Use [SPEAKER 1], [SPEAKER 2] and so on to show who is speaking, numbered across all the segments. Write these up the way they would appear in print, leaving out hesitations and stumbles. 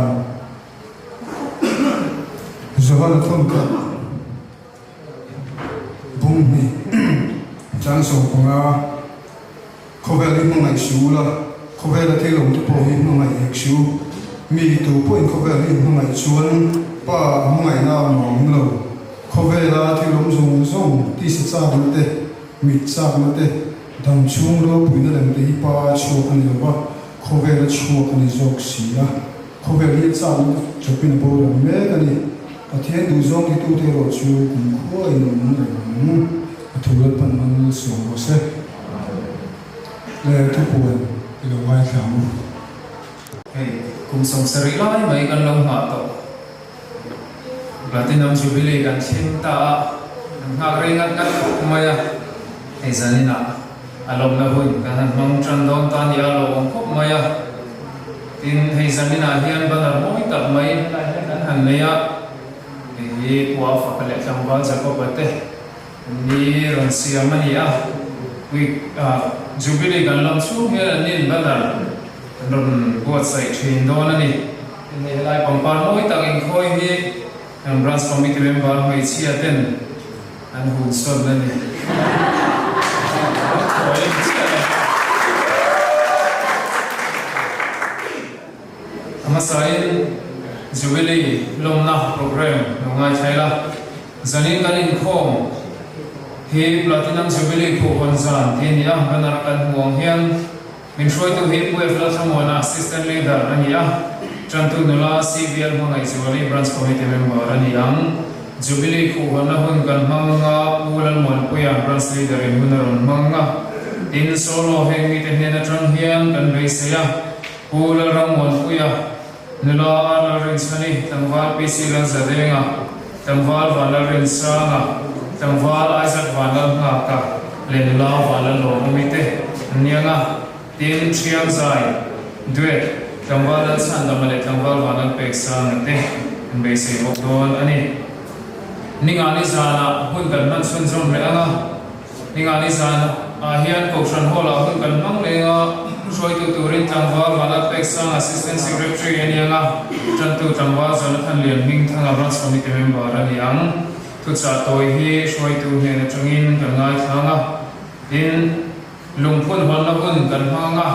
[SPEAKER 1] tan. Johana thawnkhat bung hnih chang 15, Khawvel hi hmangaih suh ula, khawvela thil awm te pawh hi hmangaih hek suh u. Mi tu pawhin khawvel hi hmangaih chuan Pa a hmangaihna a awm lo. Khawvela thil awm zawng zawng tisa chakna te, mit chakna te, dam chhung ropuina lem te hi Pa a chhuak a ni lo va, khawvela chhuak a ni zawk si a. Khawvel hi a chakna te chawpin a boral mek a ni. Pathian duhzawng titute erawh chu kumkhua in awm reng ang. A thu Lalpan hmang sawm rawh se. Le thupuan i lo ngaithla ang u.
[SPEAKER 2] Hei, kum 70 lai mai kan lo nghah tawh. Platinum Jubilee kan thleng ta a, kan nghak rei ngat ngat khawp mai a. Hei zaninah a lawmna hun kan han hmang tan dawn ta nia a lo awm khawp mai a. Tin, hei zaninah hian banner mawi tak mai helai hian kan han nei a. Hei hi Pua Faka leh Tlangval Jacob-a te Ni rawn siam a ni a, week ah Jubilee kan lam chhung hian an nin banner an rawn buatsaih thin dawn a ni. Tin hei helai pangpar mawi tak inkhawi hi kan Branch Committee member hmeichhia ten an hun sawn a ni. An khawi chiah lo. A hmasain Jubilee lawmna programme lo ngaithla ila, zanin kan inkhawm hi Platinum Jubilee khuhhawn zan tih a ni a, banner kan hmuh ang hian min hruaitu hi Pu Efla Thlamuana Assistant Leader a ni a, Tantu nula CVL Hmangaihzuali Branch Committee Member a ni ang. Jubilee khuhhawnna hun kan hmang a, Pu Lalmuanpuia Branch Leader in hun a rawn hmang a, tin solo heng mite hnen atang hian kan beisei a. Pu Lalrammuanpuia, nula A Lalrinchhani, tlangval PC Lalzadenga, tlangval Vanlalrinsanga, tlangval Isaac Vanlalnghaka leh nula Vanlalawmawmi te an ni ang a, tin Thiangzai, duet, tlangval Lalchhandama leh tlangval Vanlalpeksanga te an beisei bawk dawn a ni. Ningani zanah hun kan hman chhunzawm leh ang a. Ningani zan ah hian Kohhran Hall ah hun kan hmang leng a, hruaitu turin tlangval Vanat Peksang Assistant Secretary a ni ang a, tantu tlangval Jonathan Lian Hming Thanga Branch Committee Member a ni ang. Thuchah tawi hi hruaitu hnen atangin kan ngaithlang a, tin, lungphun hawnna hun kan hmang ang a,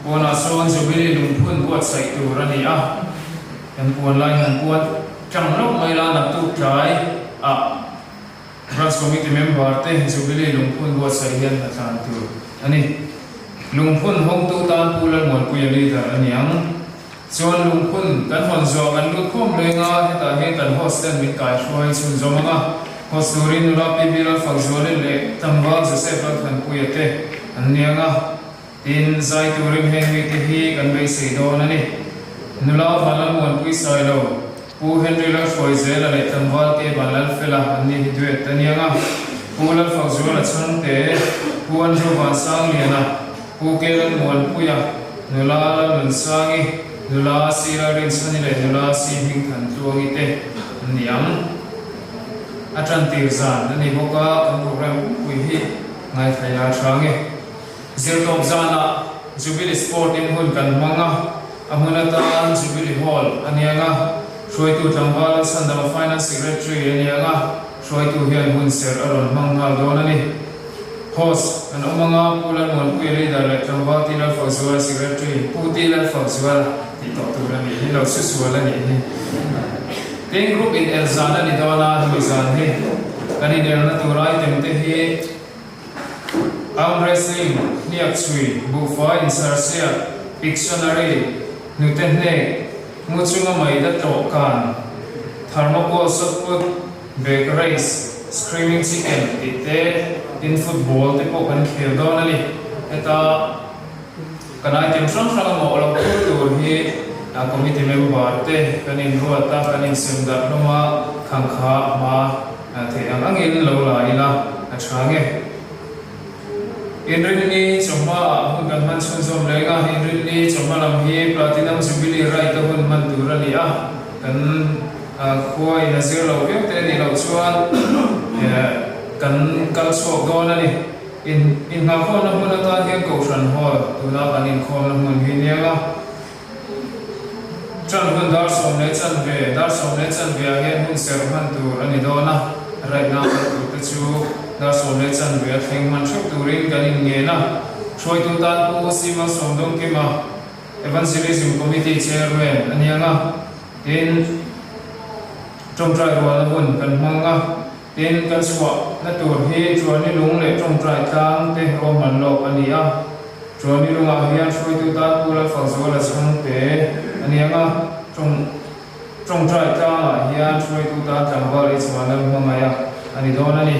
[SPEAKER 2] pawnah sawn Jubilee lungphun buatsaih tur a ni a, kan puan lai han puan tlang lawk mai la naktuk tlai ah. Branch Committee member te Jubilee lungphun buatsaih hian hna tlan tur a ni. Lungphun hawngtu tan Pu Lalmuanpuia leader a ni ang. Chuan lungphun kan hawn zuah kan lut khawm leng a, hetah hian kan host ten min kaihruai chhunzawm ang a. Host turin nula Pi Bilal Fakzuali leh tlangval Joseph Lalthanpuia te an ni ang a. Tin, zai turin heng mite hi kan beisei dawn a ni. Nula Vanlalmuanpui Sailo, Pu Henry Lalhruaizela leh tlangval te Vanlalfela an ni hi duet a niang a, Pu Lalfakzuala Chhangte, Pu Andrew Vansangliana, Pu Ke Lalmuanpuia, Nula Lalnunsangi, Nula Si Lalrinchhani leh Nula Si Hmingthantluangi te an ni ang. A tantir zan a ni bawk a, kan program pui hi ngaithla a tha nge. Zirtawp zanah Jubilee Sport in hun kan hmang a, a hmun atan Jubilee Hall a niang a, hruaitu tlangval Sandama Finance Secretary a niang a, hruaitu hian hun serh a rawn hmang nghal dawn a ni. Host an awm anga Pu Lalmuanpuia Leader leh tlangval T Lalfakzuala Secretary Pu T Lalfakzuala tih tawh tur a nih hi, lo susual a nih hi. Tin Group in el zan a ni dawn a, hemi zan hi kan inelna tur item te hi, Arm wrestling, hniak chhui, buhfai insarsiak, Pictionary, hnute hnek, mu chunga maida tlawh kan, thermocol shot put, bag race, screaming chicken tih te, tin football te pawh kan khel dawn a ni. Heta kan item hrang hrang a mawh lo tur tur hi committee member te kan inruat a, kan insem darh hlawm a, khangkha hma Theih ang angin lo la ila a tha nge. Inrinni chawhma ah hun kan hman chhunzawm reng a, Inrinni chawhma lam hi Platinum Jubilee Ride a hun hman tur a ni a, kan khua in a zir lo viau te nih loh chuan kan kal chhuak dawn a ni. Inngahkhawmna hmun atan hian Kohhran Hall tuna kan inkhawmna hmun hi nia nga. Ṭan hun dar 10:15, dar 10:15 ah hian hun serh hman tur a ni dawn a, raihna kal tur te chu dar 10:15 a thleng hman hreuh turin kan inngen a. Hruaitu tan Pu Sima Sawmdawngkima, Evangelism Committee Chairman a ni ang a, tin, ṭawngṭai rualna hun kan hmang a, tin, kan chhuahna tur hi Chuani lung leh ṭawngṭai tlang te ruahman lawk a ni a. Chuani lungah hian hruaitu tan Pu Lalfakzuala chhangte a ni ang a, ṭawng ṭawngṭai tlangah hian hruaitu tan tlangval i chhuah Lalhmangaih a a ni dawn a ni.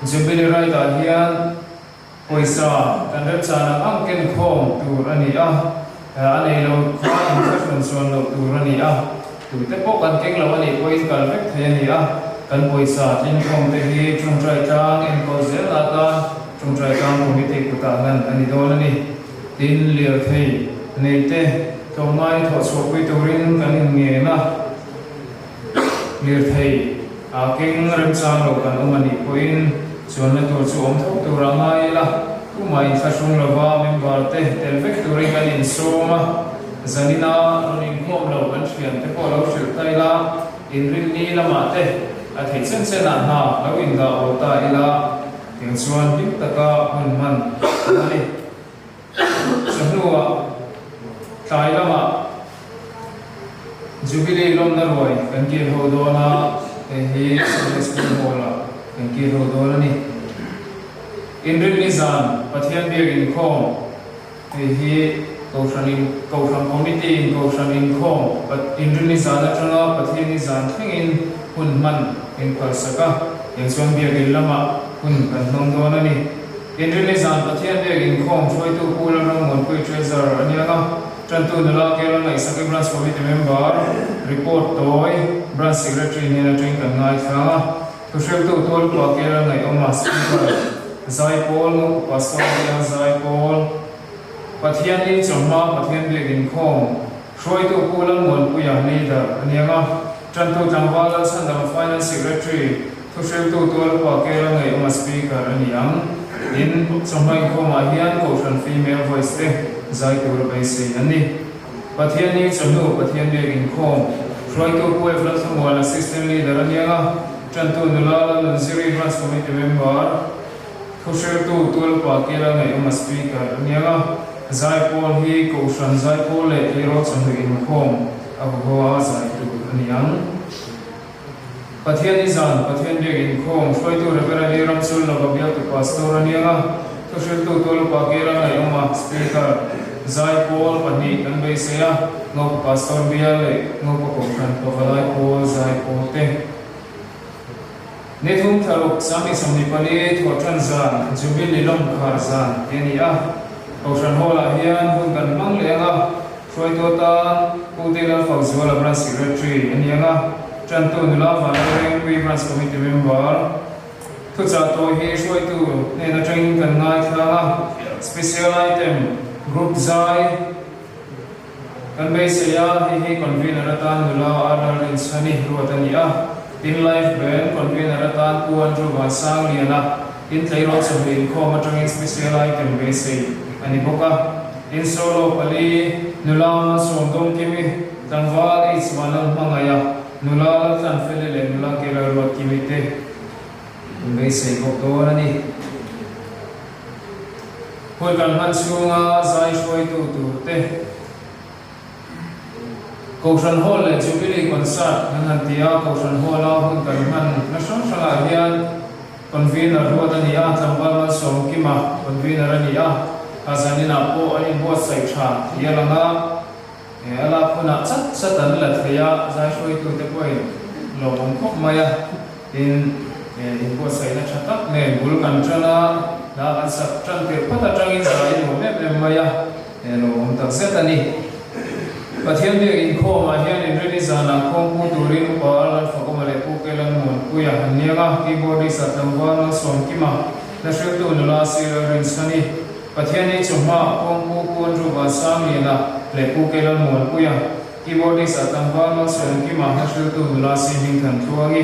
[SPEAKER 2] Jubilee Ride-ah hian. Pawisa kan remchan ang ang ken khawm tur a ni a, a nei lo kha inthlahrun chuan loh tur a ni a, tute pawh kan keng lo a nih pawhin kal vek thei a ni a, kan pawisa tlinkhawm te hi Tawngtai Tlang enkawl zel atan Tawngtai Tlang Committee kutah hlan a ni dawn a ni. Tin, lirthei neite tlawmngai thawhchhuahpui turin kan inngen a. Lirthei a keng remchang lo kan awm a nih pawhin chuanna tur chu awm tho tur a ngai ila, tumah inthlahrung lova member te tel vek turin kan insawm a, zanina rawn inkhawm lo kan thian te pawh lo hrilh ta ila, inrinni lamah te a theih chen chen ah hna lo indah awl ta ila, tiang chuan hlim taka hun hman a ni. Chawhnuah tlai lamah Jubilee lawmna ruai kan kir ho dawn a, hei hi Sunday School Hall-ah kan kir ho dawn a ni. Inrinni zan Pathian biak inkhawm, hei hi Kohhran in Kohhran Committee in Kohhran inkhawm Inrinni zan atanga Pathianni zan thlengin hun hman inphalsak a, tiang chuan biakin lamah hun kan hmang dawn a ni. Inrinni zan Pathian biak inkhawm hruaitu Pu Lalrammuanpui Treasurer a nia nga, Tantu nula Kerala Ngaihsaki Branch Committee Member, Report tawi, Branch Secretary hnen atangin kan ngaithlang a, thuhriltu Tualpua Kerala Ngaihawma Speaker, Zaipawl Ngo Pastor Bial Zaipawl, Pathianni chawhma Pathian biak inkhawm hruaitu Pu Lalmuanpuia Leader a nia nga, Tantu tlangval Lalchhandama Finance Secretary, Thuhriltu Tualpua Kela Ngaihawma Speaker a ni ang. Tin, chawhma inkhawmah hian Kohhran Female Voice te zai tura beisei an ni. Pathianni chawhnu Pathian biak inkhawm hruaitu Pu F. Lalthamuan Assistant Leader a ni ang a, Tantu Nula Lalnunziri Branch Committee Member, Thuhriltu Tualpua Kela Ngaihawma Speaker a ni ang a, Zaipawl hi Kohhran Zaipawl leh Tleirawl Chawhnu Inkhawm a huho a zai tur a ni ang. Pathian i zan, Pathian biak inkhawm, hruaitu Rev. A. Ramchhul Lova bialtu Pastor a niang a, thuhriltu Tualupa Kela Ngaihawma, Speaker, Zaipawl pahnih kan beisei a, Ngopa Pastor bial leh Ngopa Kohhran Pavalai Pawl Zaipawl te. Ni thum thlaruk 2024 Thawhṭan zan, Jubilee lawmkhar zan tih a ni a, Kohhran Hall-ah hian hun kan hmang leh ang a, Hruaitu atan Pu Te Lalfakzuala Branch Secretary a ni ang a, Tantu nula Vanlalrengpui Branch Committee Member. Thuchah tawi hi hruaitu hnen atangin kan ngaithlang a, Special Item, Group zai kan beisei a, hei hi Convener atan nula Arnold Rinchhani ruat a ni a, tin Live Band Convener atan Pu Andrew Vansangliana, tin tleirawl chawhnu inkhawm atangin Special Item beisei a ni bawk a. In solo pali, nula Sawmdawngkimi, tlangval H Vanlalhmangaih a, nula Laltlanfeli leh nula Kelalruatkimi te in beisei bawk dawn a ni. Hun kan hman chhunga zai hruaitu tur te, Kohhran Hall leh Jubilee Concert kan han ti a, Kohhran Hall-a hun kan hman na hrang hrangah hian Convener ruat a ni a, tlangval Malsawmkima Convener a ni a, a zaninah pawh an inbuatsaih tha tih a lang a, a lak hunah chat chat an la thei a, zai hruaitute pawhin lawmawm khawp mai a, tin, inbuatsaihna tha tak nen bul kan tan a, hla kan sak tan tirh phawt atangin zai a nuam em em mai a. He lo awm tak zet a ni. Pathian biak inkhawmah hian Inrini zanah khawmpu turin Upa Lalfakawma leh Pu Kelanmuanpuia an niang a, keyboardist a tlangval Malsawmkima, hlahriltu nula Cyril Rinchhani, Pathiani chawhma khawmpu Pu Andrew Vansangliana leh Pu Kelanmuanpuia, keyboardist a tlangval Malsawmkima, hlahriltu nula Si Hmingthantluangi,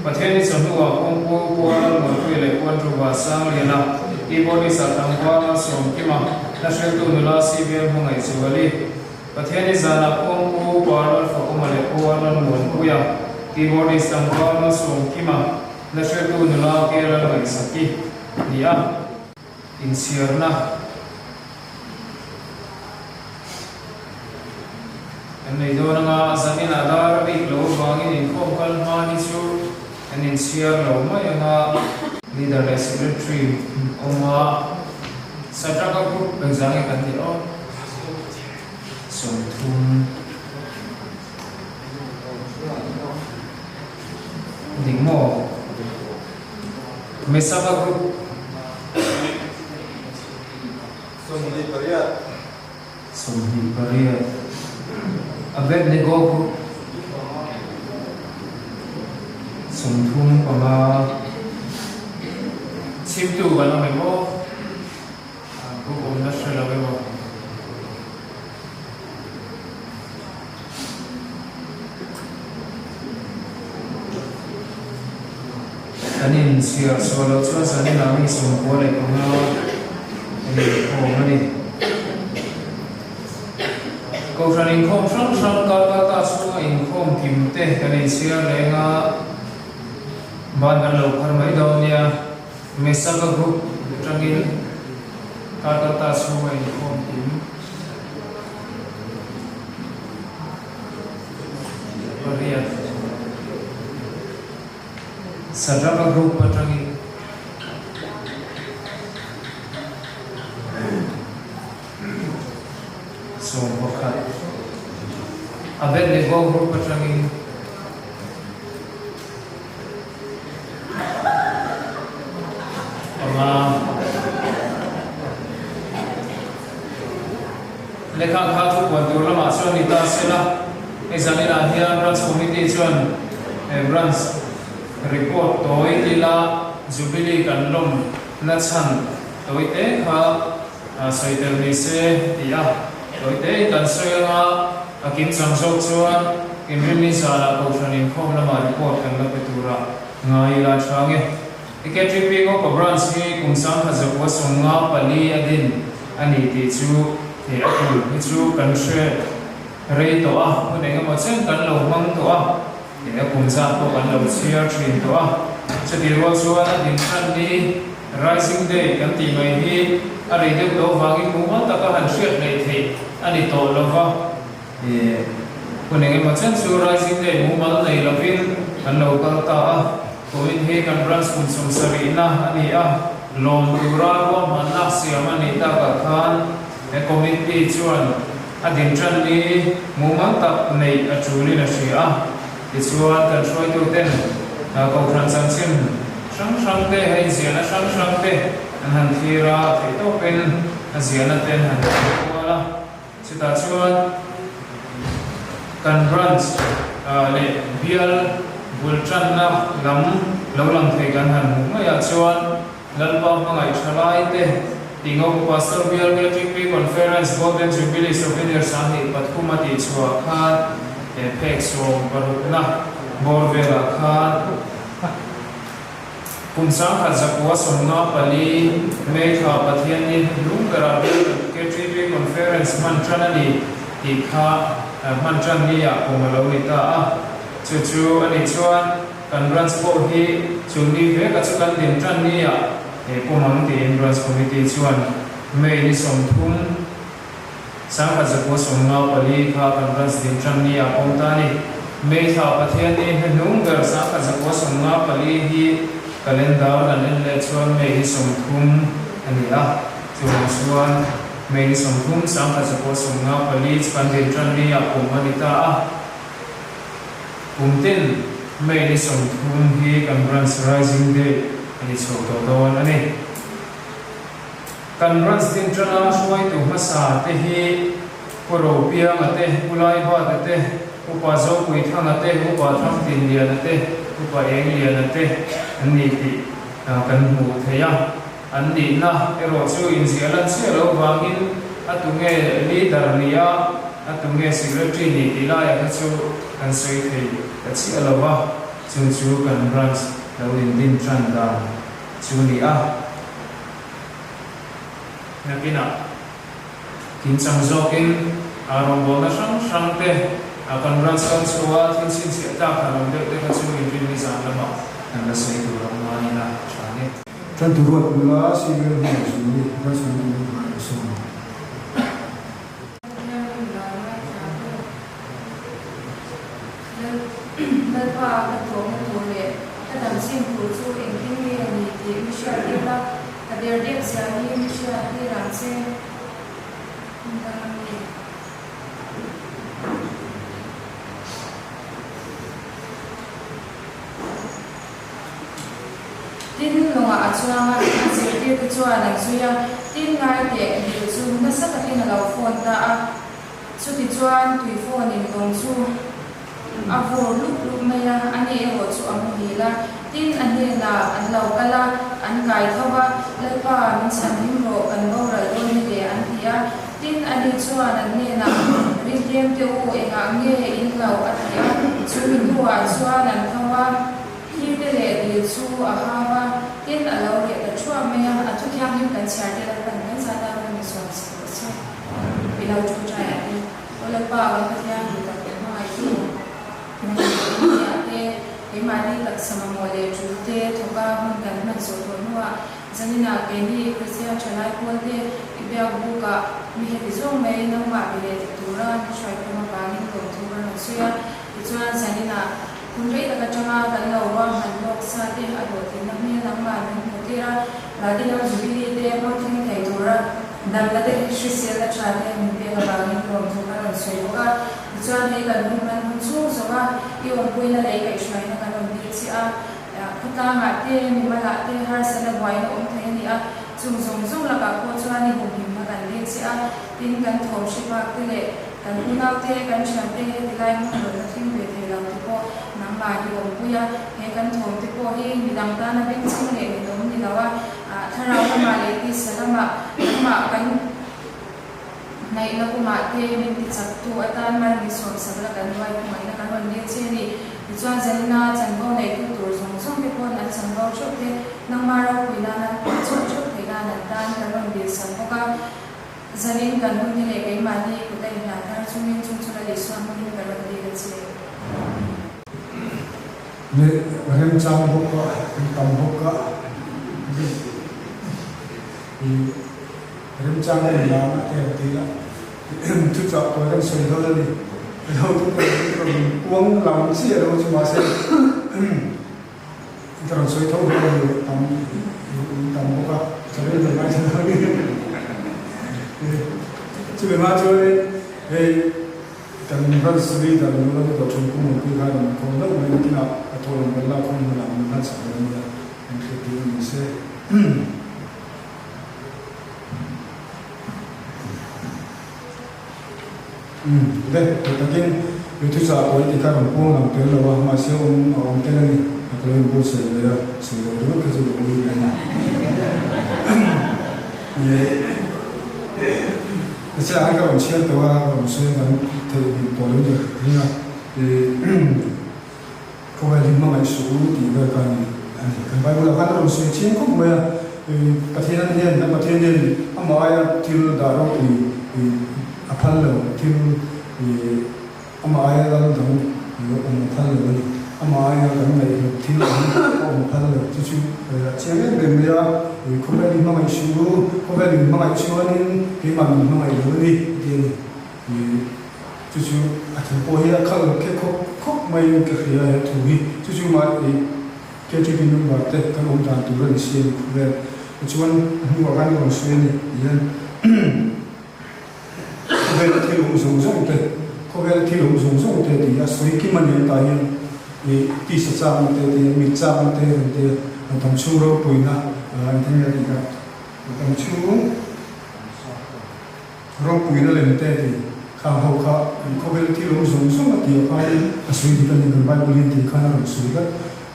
[SPEAKER 2] Pathiani chawhnuah khawmpu Pu Lalmuanpuia leh Pu Andrew Vansangliana, keyboardist a tlangval Malsawmkima, Hla hriltu nula CVL hmangaih chu a li. Pathiani zanah kawngpu pa Arnold Fakuma leh Pu Arnold Muanpuia, Keyboardist tlangval Malsawmkima, hla hretu nula Kerala Ngaihsaki ni a. Inchhiarna kan nei dawn anga zaninah dar a bik loh avangin inkhawm kal hma hi chu kan inchhiar lo mai anga. Leader leh Secretary awm a, Sadraka Group engzah nge kan nih aw? 30. Dik maw? Mesaka Group.
[SPEAKER 3] 28.
[SPEAKER 2] 28. Abednego Group. 35. Chhimtu kan awm em aw? Group awmna hre lo emaw? Kan inchhiar sual loh chuan zaninah mi 95 an inkhawm a ni. Kohhran inkhawm hrang hrang Calcutta chhunga inkhawm kim te kan inchhiar leng a, ban kan lo phar mai dawn nia. Mesaka Group atangin Calcutta chhunga inkhawm kim pariat. Sadraka Group atangin 11. Abednego Group atangin. Panga. Lehkha kha thu puan tur lamah chuan ni ta se la, hei zaninah hian Branch Committee chuan Branch report tawi tila Jubilee kan lawm na chhan tawi te kha sawi tel ni se ti a, tawi te in kan sawi anga a kimchang zawk chuan Inrinni zanah Kohhran inkhawm lamah report kan la pe tura ngai ila tha nge. KTP Ngopa Branch hi kum 1954 a din a ni tih chu he a tul hi chu kan hre rei tawh a, hun engemaw chen kan lo hmang tawh a, he a kum zat pawh kan lo chhiar thin tawh a. Chutih rual chuan a din hran ni Rising Day kan tih mai hi a rei deuh tawh vangin mumal taka han hriat hleih theih a ni tawh lova. Ih, hun eng emaw chen chu Rising Day mumal nei lovin kan lo kal ta a, kumin hi kan branch kum 70na a ni a, lawm tura ruahmanna siam a nih takah khan he committee chuan a din tan ni mumal tak neih a tulin a hria a, tichuan kan hruaituten Kohhran chanchin hrang hrang te, hei ziahna hrang hrang te an han thlir a, theihtawpin a ziahna te an han thlir kual a. Chutah chuan kan branch leh bial bul tanna lam lo lang thei kan han hmuh maiah chuan Lalpa hmangaih tha lai te tih Ngopa Pastor Bial KTP Conference Golden Jubilee Souvenir 23 a tih chhuah khan he phek 16na bawr velah khan Kum 1954 May thla Pathianni hnung berah bial KTP Conference hman tan a ni tih kha hman tan ni ah kum a lo ni ta a. Chu chu a nih chuan kan branch pawh hi chu ni veka chu kan din tan ni ah he pawm ang tiin Branch Committee chuan May ni 30, 1994 kha kan branch din tan ni ah pawm ta a ni. May thla Pathianni hnuhnung ber 1954 hi calendar kan en leh chuan May ni 30 a ni a. Chuvang chuan May ni 30, 1954 chu kan din tan ni ah pawm a ni ta a. Kum tin May ni 30 hi kan branch Rising Day a ni chho tawh dawn a ni. Kan branch din tana hruaitu hmasa te hi Pu Ropianga te, Pu Laibata te, Upa Zopuithanga te, Upa Thangtinliana te, Upa Engliana te an ni tih kan hmu thei a. An nihna erawh chu inziah lan chiah loh vangin a tunge leader ni a, a tunge secretary ni tih laiah kha chu kan sawi thei ta chiah lo va, chu chu kan branch lo indin tan dan chu ni a. Nakinah kimchang zawkin rawngbawlna hrang hrang te. Kan branch kal chho a, thil chhinchhiah tlak hna lo deuh te kha chu inrinni zan lamah kan la sawi tur a awm aiin a tha ni.
[SPEAKER 1] Tan tu ruat nula Sivil hmang chu branch kan tum ngai a sawm.
[SPEAKER 4] Lalpa ka tlawmna tur leh ka dam chin tur chu engtin nge a ni tih mi hriattir la, ka derdep zia hi mi hriattir ang che. Hmun dang a mi. Tin, lawngah a chuang a, a zirtirte chuan an zui a, tin ngai teh dil chu nasa takin a lo phone ta a. Chutichuan tui phone in lawng chu a vur lup lup mai a, ani erawh chu a muhil a. Tin, a hnenah an lo kal a, an kai tho va, Lalpa, min chhanhim rawh, kan boral dawn ni le, an ti a. Tin, ani chuan an hnenah, Rintlem te u, engah nge in lo? a ti a. Chu mi hnuah chuan an tho a, thirte leh dil chu a hau a, tin, a lo reh ta thuah mai a. A thu thianghlim kan chhiar te Lalpan kan zata rawn ni suam si rawh se. I lo ṭawngṭai a ni. Aw Lalpa, kan Pathian duh tak leh hmangaihtu, Nangmah te, keimahni taksa mamawh leh ṭul te thawka hun kan hman zawh tawh hnuah zaninah keini Kristian ṭhalai pawl te i biak bukah mi heti zawng mai nangmah be leh ti tura min hruaikhawm avangin lawmthu kan rawn sawi a. Tichuan zaninah hun rei tak aṭanga kan lo ruahman lawk sa te a hlawhtlinna hmel nangmah min hmuh tir a, Platinum Jubilee te hmang thleng thei tura damna te hriselna ṭha te min pek avangin lawmthu kan rawn sawi bawk a. Tichuan hei kan hun hman hun chhung zawng a, i awmpuina leh i kaihhruaina kan rawn dil chiah a, khawtlangah te, mimalah te harsatna buaina awm thei a ni a, chung zawng zawng lakah pawh chuan i humhimna kan dil chiah a, tin kan thawm hre bak te leh kan unau te, kan thian te heti lai hmun rawn la thleng ve thei lo te pawh nangmah i awmpui a, he kan thawm te pawh hi midang tana bengchheng leh ninawm ni lo a, thlarau lamah leh tisa lamah nangmah kan. Hnaihna kumah te min ti chaktu atan mal min sawmsak la kan ruai khawngaihna kan rawn leng che a ni. Tichuan Zanina chanvo neitu tur zawng zawng te pawn an chanvo theuh te nangma ropui nan an puan chhuah theuh theih nan an tan kan rawn dilsak bawk a. Zanin kan hun te leh keimahni kut a inhlan thar chungin chung chu Lal Isua hmangin kan rawn dil a che.
[SPEAKER 1] Leh remchang bawk a, an tam bawk a. Remchang a ni ang a ti ang tih a thuchah pawh kan sawi dawn a ni. Lo chu ka rawn puang lam chiah lo chu mahse ka rawn sawi tho dawn a ni tam tam bawk a tha vel lo ngai thla dawn chumi hma chuanin hei kan branch leader nula te pawh thingkung mawlpui khan an kawm deuh mai nakinah a thawhlawm kan lak hun hunah min hlan sak dawn a nia an hriat tir a ni se. Umm le, tih takin i thuchah pawh i ti kha rawn puang lang tel lo a, mahse awm a awm tel a ni, a ka lo inbuat sawi ve a, sawi lo ringawt kha chu ka ui ve a ni. Mahse an ka rawn chhiar tawh a, ka rawn sawi kan theih nghilh tawh lo ni ring a, Khawvel hi hmangaih suh u tih vel kha a ni a ni. Kan Bible ah khan a rawn sawi chiang khawp mai a, Pathian hian kan Pathian hian amah aia thil dah ropui a phal lo, thil amah aia lal dang awm a phal lo a ni. Amah aia kan ngaihhlut thil dang a awm a phal lo. Chu chu a chiang em em mai a, Khawvel hi hmangaih suh u, khawvel in hmangaih chuanin keimah min hmangaih lo a ni a ti a ni. Chu chu a thu pawh hi a khalh lo khe khawp khawp maiin ka hria he thu hi. Chu chu mah i KTP number te kan awm dan tur a ni si a ni khawvel. Tichuan a hnuah khan ka rawn sawi a ni ti hian khawvela thil awm zawng zawng te, khawvela thil awm zawng zawng te tih a sawi kim a ni ang tah hian i tisa chakna te tih a, mit chakna te an ti a, an tam chhung ropuina an ti a tih kha an tam chhung. Ropuina lem te tih khang ho kha kan khawvel thil awm zawng zawng a tih khanin a sawi dik a ni, kan Bible hian tih khan a rawn sawi tlat.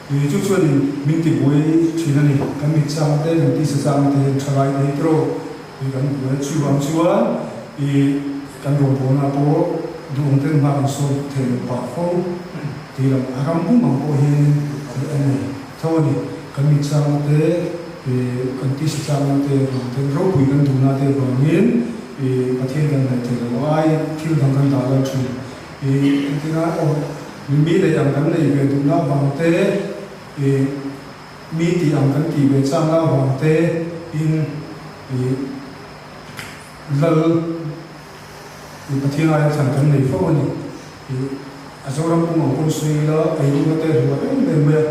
[SPEAKER 1] Ih chu chuanin min ti buai thin a ni, kan mit chang te, kan tisa chang te hian thalai te hi tiraw ih kan buai a, chuvang chuan ih kan rawngbawlna pawh duhawm ten hma kan sawn thei lo pah fo tih lam a ram pum ang pawh hianin a ni tho a ni, kan mit chang te. Kan tisa changna te vang ten ropui kan duhna te vangin Pathian kan ngaih theih loh ai thil dang kan dah lo thin. Ih engtin a aw mi lei ang kan nei ve duhna avang te, ih mi tih ang kan tih ve changna avang te in ih lal ih Pathian aia thlan kan nei fo a ni. Ih a Zoram pum ang pawn sawi ila eiruna te hluah em em mai a,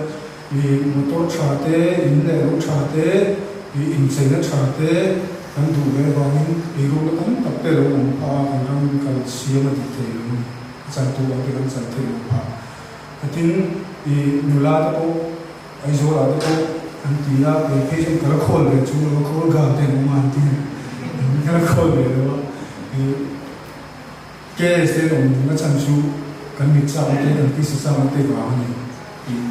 [SPEAKER 1] ih motor tha te, in leh lo tha te, ih incheina tha te kan duh ve avangin eiruna tam tak te lo awm phah a, kan ram kal siam a dik thei lo a ni. A chan tur ang te kan chan theih loh phah. Tin, ih nula te pawh Aizawl ah te pawh an ti a, kei phei chuan ka la khawl ve chung lo a, khawl gal te an awm a an ti a, ka la khawl ve lo a, ih Case te awm duhna chhan chu kan mit chakna te kan tisa chakna te vang a ni tih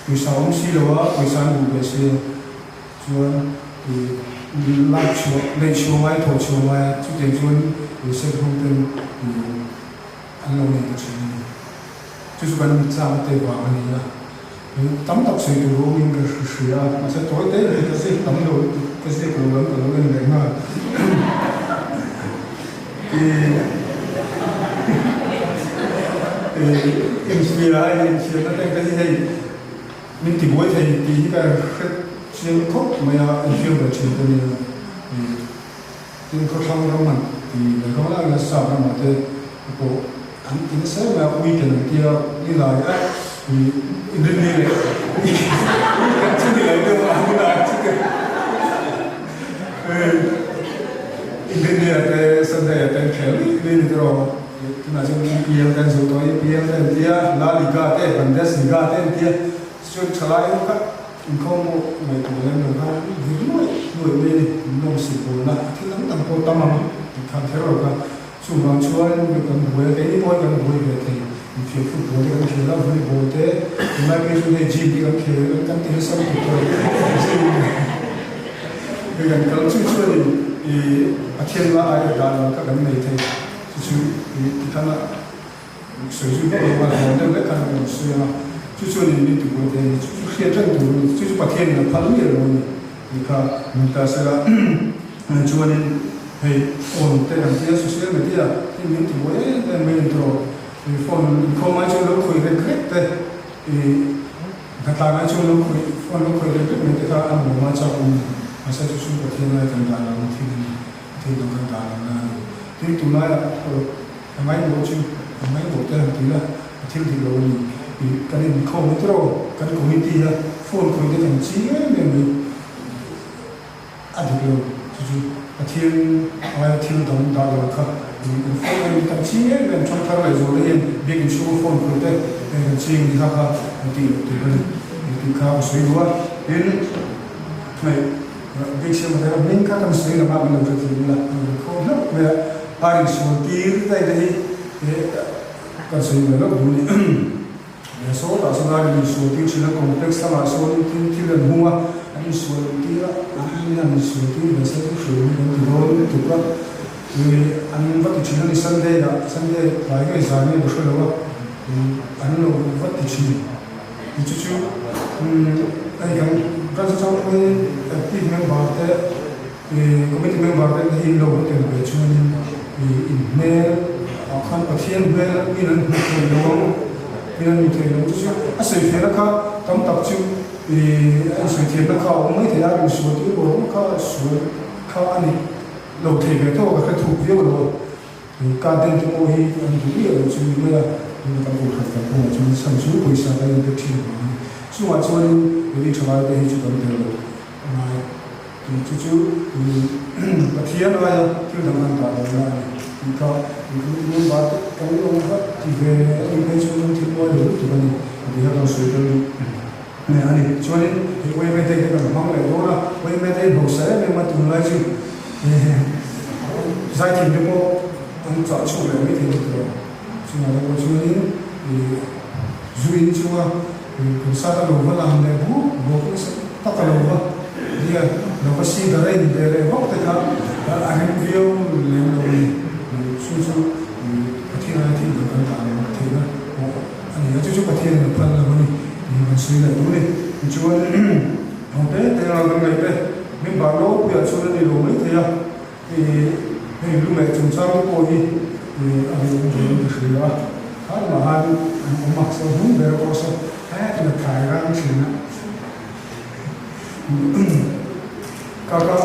[SPEAKER 1] pawisa awm si lo a, pawisa an duh ve si a, chuan ih lak chhuah neih chhuah ngai thawh chhuah ngai a, chutiang chuan ih set ho ten ih an lo nei ta thin a ni. Chu chu kan mit chakna te vang a ni a, tam tak sawi tur awmin ka hria a, mahse tawi te hi ka ziak tam lo lutuk, ka ziak lo lam ka lo en leh nghal. Inhria a inhriatna te ka hi hei min ti buai thei tih hi ka hre chiang khawp mai a, inhriat ve thin ka nia. Tin khawthlang ram an ti ve hlawm lai a, sap ramah te pawh an ti nasa em mai a, weekend an tia nilai a inrinni leh weekend chu ni lo deuh a nilai chu te. Inrinni ah te Sunday ah te an khel ri ri ni tawh a, tunah chuan EPL te an zo tawh a, EPL te an tia, La Liga te, Bundesliga te an tia, chuan thalai ho kha inkhawm pawh ngaihtuah lem lo khan an vir nuaih nuaih mai a ni, an lawmsih bawlna a thil dang dang pawh tam ang tih khan kher lo kha, chuvang chuan kan buai a, keini pawh hi kan buai ve thei, infiam football te kan khel a, volleyball te, tunlai phei chu hei gym te kan khel, kan ti nasa lutuk tawh gym. Hei kan kal chu chuanin ih Pathian la aia dah lo kha kan nei thei chu chu ih tikhan a sawi zui vak lo a hlawm deuh vek khan a rawn sawi ang a chu chuanin min ti buai thei a ni chu chu hriat reng tur a ni chu chu Pathianin a phal miah lo a ni tih kha min ta sela chuanin hei phone te kan tia social media hi min ti buai em em mai a ni tawh ih phone inkhawm ai chuan lo khawih rek rek te ih Hnatlak ai chuan lo khawih, phone lo khawih rek rek mai te kha a nuam a chak awm ni. Mahse chu chu Pathian lai kan dah lohna thil a ni, thil dang kan dah lohna a ni. Tin, tunlaiah a ngaimawh chu a ngaimawh te han ti la, a thil dik lo a ni. Ih, kan inkhawm mai tawh rawh, kan committee a phone khawih te kan ching em em mai. A dik lo, chu chu Pathian aia thil dang dah lo kha kan phone em kan ching em em thang thar leh zual hian biakin chhunga phone khawih te kan ching ni kha kha an tih loh tur a ni tih kha ka sawi duh a. Tin, hei bik siam a thei a, hming kha kan sawi lamah min lo hre thei ila an rawn khaw hlauh mai a, a insual tir daih te hi kan sawi ve loh duh a ni. Saw tah sawn an insual tir thin a, complex lamah sawn thil thil an hung a, an insual tir a, an in an insual tir ve se chu hrilh hi kan ti dawn lutuk a, ih an va ti thin a ni Sunday ah, Sunday tlai ngei zan ngei ka hre lo a, ih an lo va ti thin, ih chu chu umm hei kan branch atang pawhin active member te ih committee member te hi in lo va tel ve chuanin ih in hmel ah khan Pathian hmel in an hmu thei lo ang in an hmu thei lo chu chu a sawi fiahna kha tam tak chu ih a insawi thiamna kha a awm mai thei a insual tir rual rual kha sual kha a ni lo thei ve tawk a ka hre thuk viau lo a ih garden te pawh hi an duh miah lo chu ni mai a tuna kan kawhhran kan kawngah chuan chhan chu pawisa kan inpe thin avangin chungah chuanin lei thalai te hi chu kan tel lo a ngai. Tih chu chu Pathian aia thil dang an dah lohna a ni tih kha Committee member te kan lo va ti ve a nih phei chuan thil mawi lo lutuk a ni tih kha kan sawi tel duh a ni. Chuanin hei yma te kan hmang leh dawn a, yma te hausa em em a tunlai chu zaithiam te pawh an chah chhuak leh mai thei lutuk lo. Chungah te pawh chuanin zu in chunga Concert a lo va lang leh buk buk nasa tak a lo va nia, lo va si dar a in ve leh vak te kha a rem viau lem lo a ni. Chu chu Pathian aia thil dang kan dah leh ngawt theihna pawh a ni a, chu chu Pathian in a phal lo a ni tih kan sawi leh duh a ni. Tichuan ho te te a kan ngaih te member ropui ah chuan a ni lo mai thei a, hei lu leh chungchang te pawh hi a ngaihawm ve in ka hria a. Kha lamah khan an awm a, saw hnung ber pawh saw hetin a thai rang thin a. Ka ka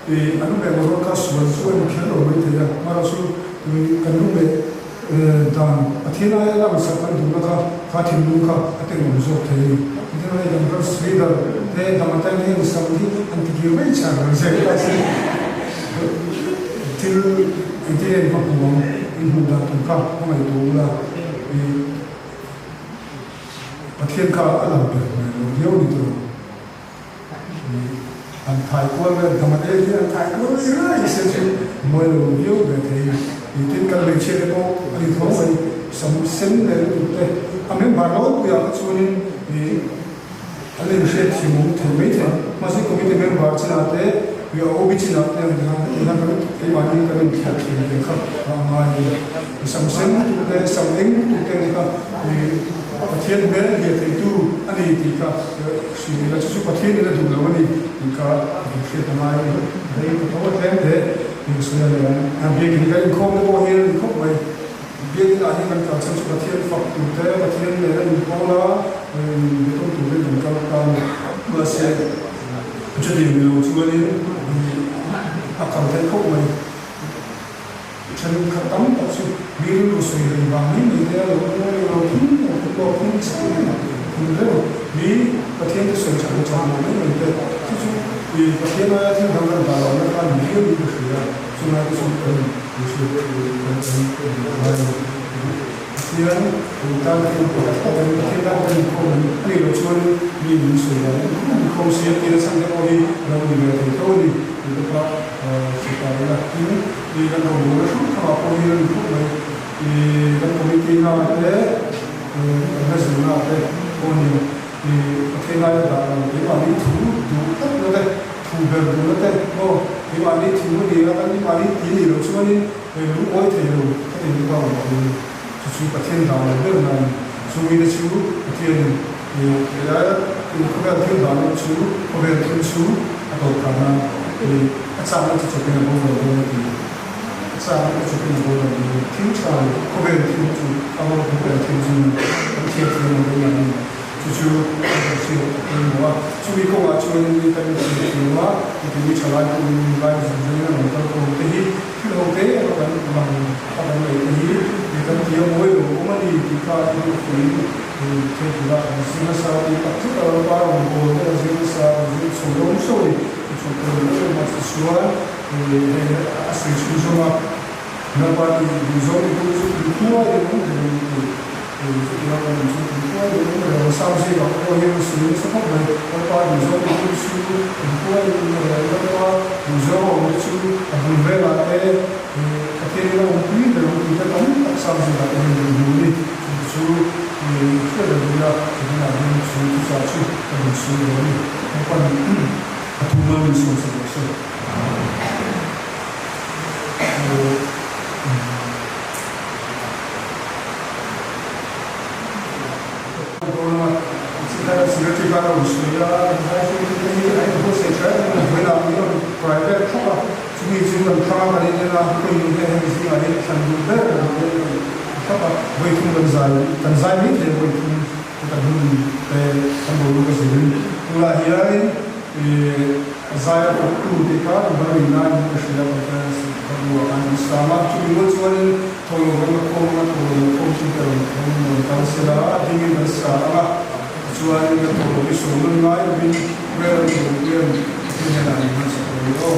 [SPEAKER 1] i an leh motor kha sual chu a ni kher lo mai thei a, amaherawhchu kan lu leh dan Pathian aia lang sak kan duhna kha kha thinlung kha a tenawm zawk thei a ni. Engtin nge kan verse leader te dang atang hian sam hi an ti kir mai chhan ang zek ta se thil engtin nge in va hmu ang in hmuh dan tur kha hmangaih ula i Pathian kha a lang ber hmel lo viau ni tawh. An thai kual vel dang ate hi an thai kual rei rei se chu mawi lo viau ve thei. Tin kan hmeichhia te pawh a ni tho mai sam sen leh lutuk te a member nawlpuiah kha chuanin ih an inhriat thiam awm thei mai thei. Mahse committee member chinah te ih a OB chinah te ang te khan heti hian kan keimahni kan inthliah thin ve kha a ngai a ni. Sam sen lutuk te sam eng lutuk te ang te kha ih Pathian hmel hliah theitu a ni tih kha hrilh ila chu chu Pathian in a duh lo a ni tih kha a duh hriat a ngai a ni. Rei ka tho a tlem hle tih sawi a leh ang. A biakin kan inkhawm te pawh hian a ni khawp mai. Biakin ah hian kan kal chhan chu Pathian fak tur te, Pathian nen a inpawl a, inbetawm turin kan kal ta a ni. Mahse, chutiang ni lo chuanin a kal theih khawp mai. Thenkhat tam tak chu mi rilru sawi rei vang mai mai te a lo ngawi lo phun lo phun lo phun chiang a phun reuh mi Pathian te sawi that leh that lo mai mai te chu chu i Pathian aia thil dang kan dah lohna kha ni viau in ka hria chulai te chu kan hriat kan kan ngai a ni. Pathian in tan kan inpawh thlawt a ni Pathian tan kan inkhawm a ni a nih loh chuan mi min sawi dan in inkhawm si a tia chhan te pawh hi lo ni ve thei tho a ni tih te kha hre ta ila tin I kan rawngbawlna hrang hrangah pawh hian a ni khawp mai. I kan committee na te, kan hla zirna te pawh ni i Pathian laia dah lo keimahni thu duh tlat na te, thu ber duhna te maw keimahni thu a ni a, kan keimahni ti a nih loh chuanin lungawi thei lo ka ti ni ta awm ang ni. Chu chu Pathian dah lo ber na a ni. Chu mite chu Pathianin i laia khawvel thil dah loh chu khawvel thil chu a tawp phah nan i a chakna chu chawpin a boral dawn a ti. A chakna te chawpin a boral dawn a ti. Thil tha lo khawvel thil chu a bo khawvel thil chu kan thiat thiam ang dawn a ni. Chu chu a rawn hriat a pawimawh a. Chumi kawngah chuanin mi kan inhriat thiam a, mipui thalai pawhin lai zung zungin a rawn kal khawm te hi thil ho te emaw kan lang a kan ngaih te hi mi kan tia mawi lo awm a ni tih kha a rilruin thei tura an zir nasa tih tak zet a lalpa rawn bawl te an zir nasa an zir chho dawn chauh a ni. Chu chu ka rawn em em a tichuan hei a sawi chhunzawm a, lalpa tih duhzawng ti tu chu kumkhua in awm reng a ni tih. Chutiang a kan chu kumkhua in awm reng a, Sam zingah pawh hian a sawi nasa khawp mai. Lalpa duhzawng ti tu chu kumkhua in awm reng a, Lalpa duhzawng a awm te chu a bul velah te Pathian in a awmpui ber ang tih te tam tak Sam zingah te hian kan hmu a ni. Chu chu hriat reng ila tunah hian chu thuchah chu ka rawn sawi ve a ni. Lalpa'n a thu mal min sawi sak rawh se. Zaia kawptu tih kha kan bar rin laiin ka hria kan ta ka bu ah khan an sam a, chumi rual chuanin thawlo kan la khawm anga thawlo la khawm chu ka rawn thawm rawn kal sela a dingin kan sa ang a, tichuanin kan thawlo hi sawi nawn ngai lovin prayer an duh hian Pathian hnenah an hmansak lo ni aw.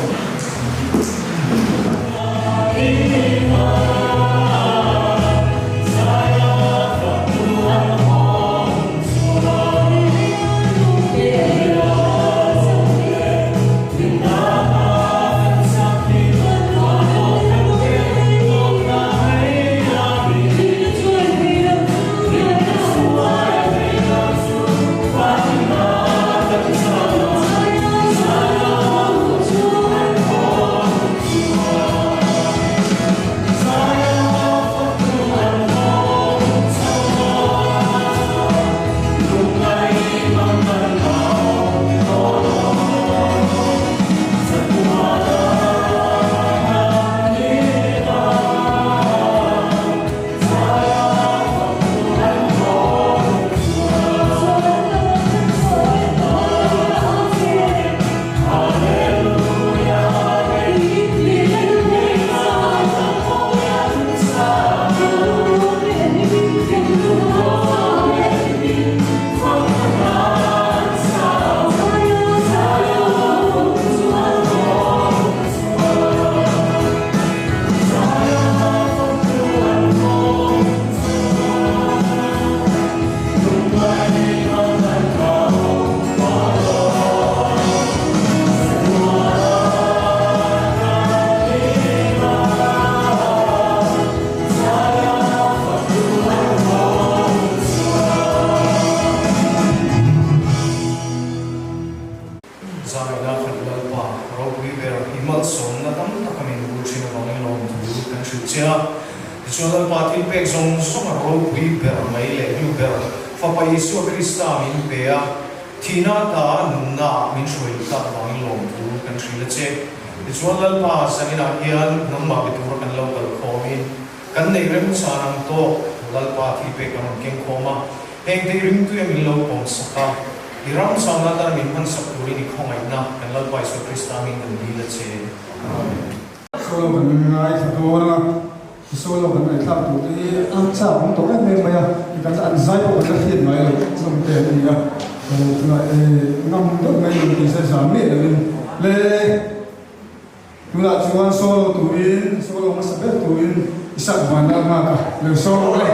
[SPEAKER 5] Fapa Isua Krista min pe a, thihna ata nunna ah min hruai luh tak vangin lawmthu kan hrilh a che. Tichuan Lalpa zaninah hian nangmah be tura kan lo kal khawmin kan neih remchan ang tawk Lalpa thilpek kan rawn keng khawm a, hengte i ringtuia min lo pawmsak a, i ram chauhna atana min hmansak turin i khawngaihna kan Lalpa Isua Krista hmingin kan dil a che. Amen.
[SPEAKER 1] Solo kan ngaithla dawn a, solo kan ngaihthlak tur te hi a chak awm tawh em em mai a, kan an zai pawh kan la hriat ngai lo ngam te an ni a, tunah ngam deuh mai lo tih se zan miah lovin le tunah chuan solo turin solo hmasa ber turin Isak Vanlalnghaka lo solo leh.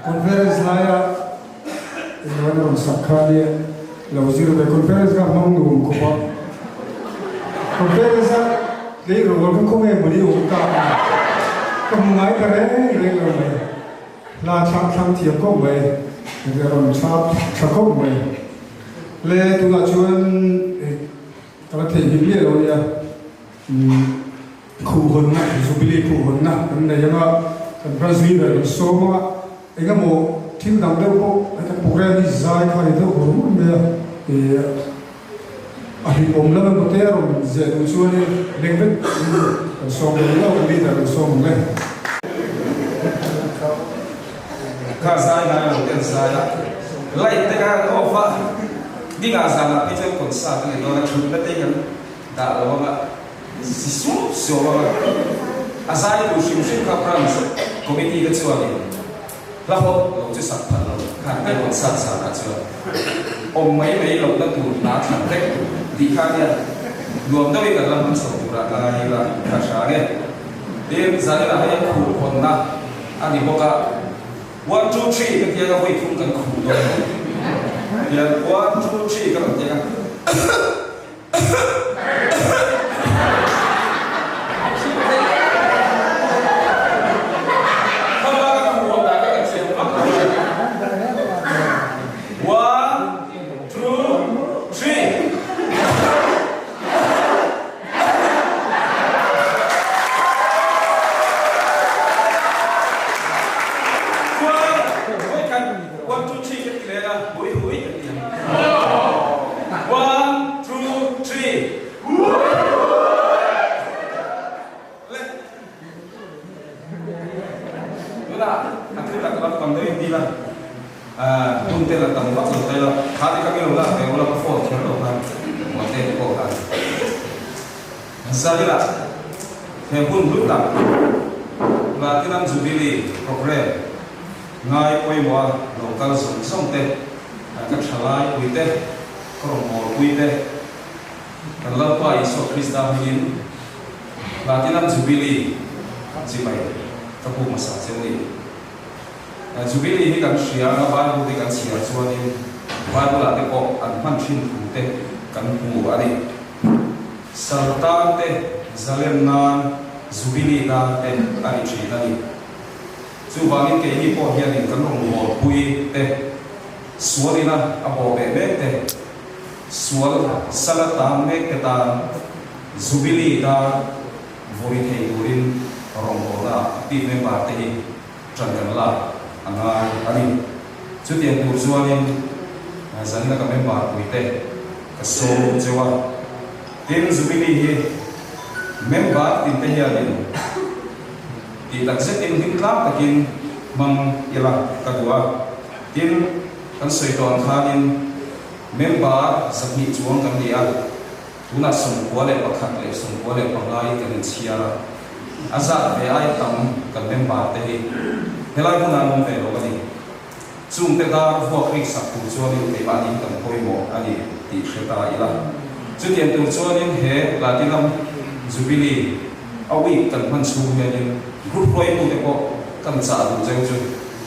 [SPEAKER 1] Conference laia innuaina rawn sak kha nia lo zir ve. Conference kha hmang nuam khawp a. Conference a tleirawl kha khawnge mawni awm ta a ka hmu ngai ta reng reng lo mai. Hla thlak thlang thiam khawp mai, a rawn thlak tha khawp mai. Le tunah chuan ka la theihnghilh miah lo nia. Khuhhawnna, Jubilee khuhhawnna kan nei anga kan branch leader kan sawm anga eng emaw thil dang deuh pawh heta program hi zai kha a ni deuh hur hur mai a, ih a hlimawm lam emaw te a rawn ziah duh chuanin leng vek kan sawm ang lo, kan leader kan sawm ang e.
[SPEAKER 6] Kha zai ngai lo te an zai a, light te kha an off a, dingah zanah phei chuan concert a ni dawn a, thutna te hi kan dah lo anga. Si suau suau a, a zai tur hrim hrim kha Branch Committee te chuanin hla hawt lo chu sak phal lo khan te concert zanah chuan awm mai mai lohna tur hla thlan vek tur tih kha nia nuam deuhin kan la hmang chho turah ka ngai ila ka hria nge. Tin, zaninah hei khuh hawnna a ni bawk a, one two three ka tia ka vawi thum kan khuh dawn lo hian one two three ka rawn tia ka. One, two, three kan ti leh a, hui hui kan ti ang. One, two, three. Le. Tunah a thu tak lam pang deuhin dil a, hun te la tam vak lo ta ila, kha te ka mi lo la ve ula ka phone kher lo khan Mate te pawh khan Zalila he hun hlu tak Platinum Jubilee programme Ngai pawimawh a lo kal zawng zawng te, ka thalai pui te, ka rawngbâwl pui te, kan Lalpa Isua Krista hmingin Platinum Jubilee chibai ka puk hmasa che ni. Jubilee hi kan hria anga Bible te kan chhiar chuanin Bible ah te pawh an hman thin thu te kan hmu a ni. Saltan te zalem nan Jubilee nan te a ni thin a ni. Chuvangin keini pawh hianin kan rawngbâwl pui te, sual ina a bawh beh mek te, sual sal a tan mek te tan Jubilee dar vawi thei turin rawngbâwlna team member te hi ṭan kan lak a ngai a ni. Chutiang tur chuanin zanina ka member pui te ka sawm cheu a. Tin, Jubilee hi member tin te hianin. Tih tak zetin hlim tlak takin hmang ila ka duh a. Tin, kan sawi tawh ang khanin member 200 chuang kan ni a, tunah 91 leh 95 in kan inchhiar a, a zat ve ai tam kan member te hi helai hmunah an awm ve lo a ni. Chungte dar vuak rik sak tur chuanin keimahni hi kan pawimawh a ni tih hre ta ila. Chutiang tur chuanin he Platinum Jubilee a week kan hman chhung hianin group hruaitute pawh kan chah duh cheu chu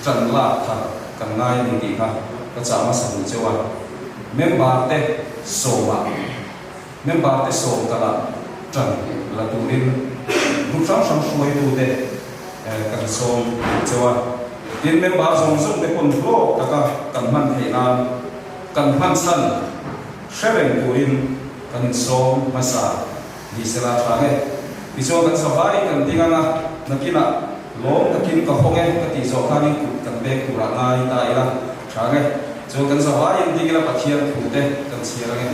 [SPEAKER 6] ṭan lak kha kan ngai a ni tih kha ka chah hmasa duh cheu a. Member te sawmah member te sawm kalah ṭan la turin group hrang hrang hruaitute kan sawm duh cheu a. Tin, member zawng zawng te pawn hlawk taka kan hman theih nan kan hman chhan hre reng turin kan insawm hmasa ni sela tha nge. Tichuan kan savai kan ding anga nakinah lawm takin ka hawng e ka tih zawh khanin kut kan beng turah ngai ta ila tha nge. Chuan kan zavaiin ding ila Pathian thu te kan chhiar ange.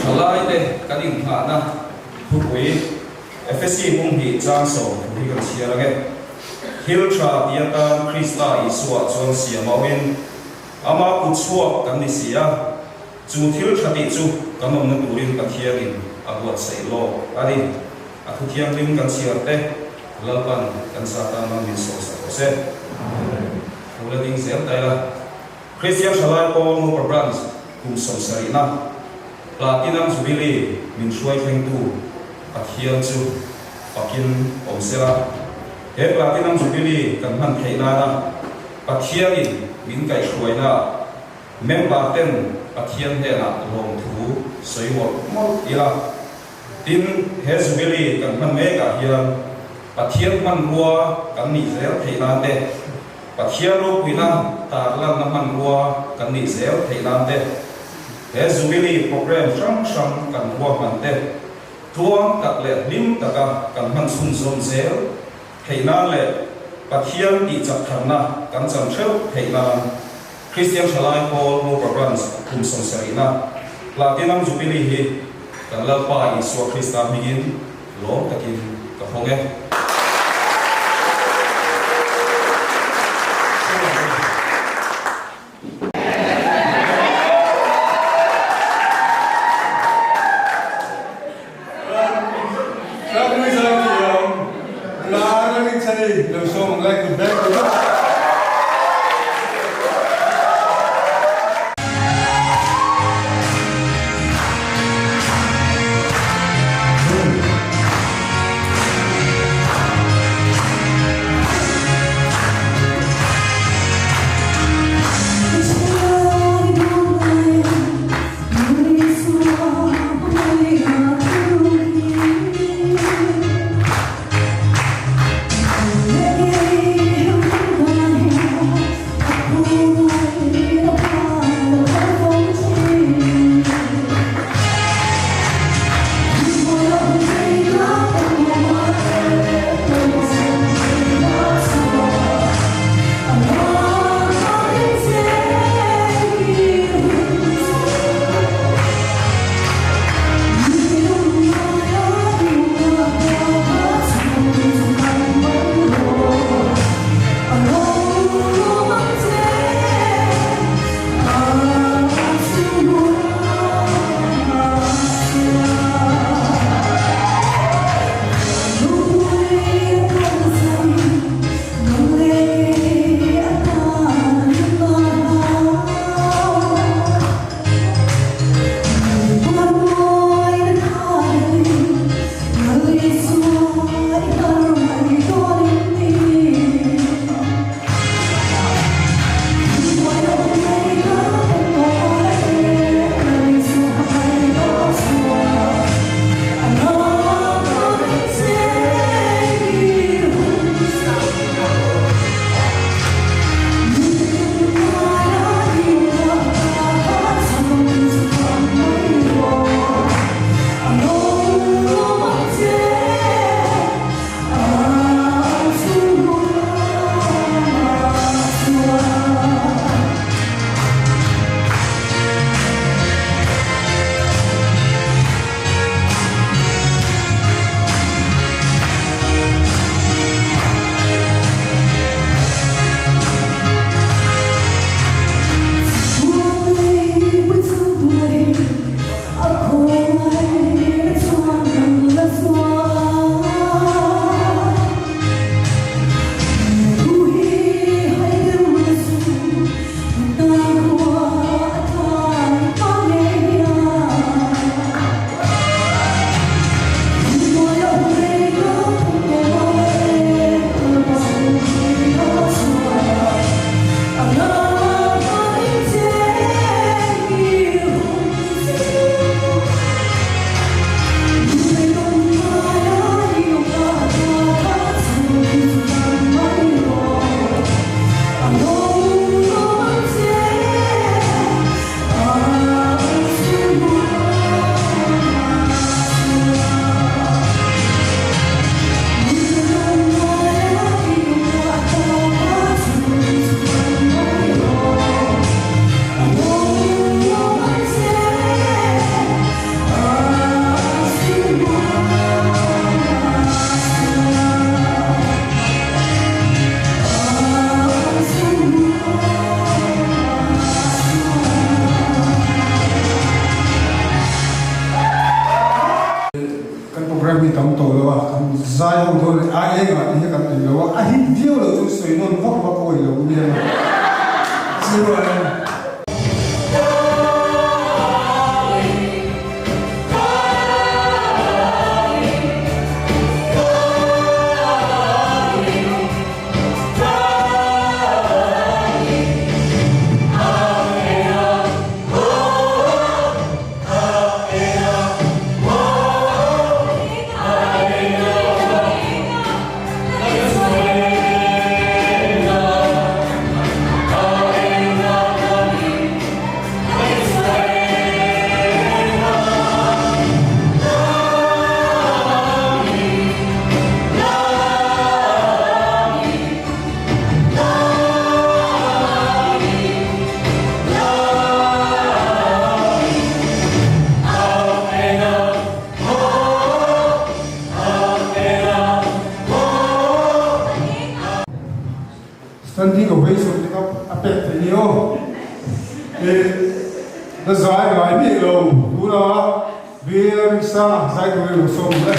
[SPEAKER 6] Thalai te kan inghahna thupui. Efesi hung hi chang 10 thu hi kan chhiar ang e. Thil tha ti atan Krista Isua chuan siam auin ama kut chhuak kan ni si a, chu thil tha tih chu kan awmna turin Pathianin a buatsaih lawk a ni. A thu thianghlim kan chhiar te Lalpan kan zat atan min sawisa rawh se. Thu la ding zel ta ila. Kristian Thalai Pawl Ngopa Branch kum 70na Platinum Jubilee min hruai thlengtu Pathian chu fakin awm sela. He Platinum Jubilee kan hman theih nana Pathianin min kaihhruaina member ten Pathian hnenah lawmthu sawi mawlh mawlh ila. Tin, he Jubilee kan hman mekah hian Pathian hmanrua kan nih zel theih nan te, Pathian ropuina tarlanna hmanrua kan nih zel theih nan te, he Jubilee programme hrang hrang kan ruahman te tluang tak leh hlim taka kan hman chhunzawm zel theih nan leh Pathian tihchak tharna kan chan hreuh theih nan Kristian Thalai Pawl Ngopa Branch kum 70na Platinum Jubilee hi kan Lalpa Isua Krista hmingin lawm takin ka hawng e.
[SPEAKER 1] Lalrinchhani lo sawm ang le, kut beng kut beng. Kan program hi tam tawh lo a, kan zai ho dawn leh ai engah tih hi kan ei lo a, a hit viau lo chu sawi nawn vak vak awi lo nia chuan. Standing ovation te kha a pek theih ni aw. Ih la zai ngai miah lo tuna Bill Ringsanga zai turin lo sawm le.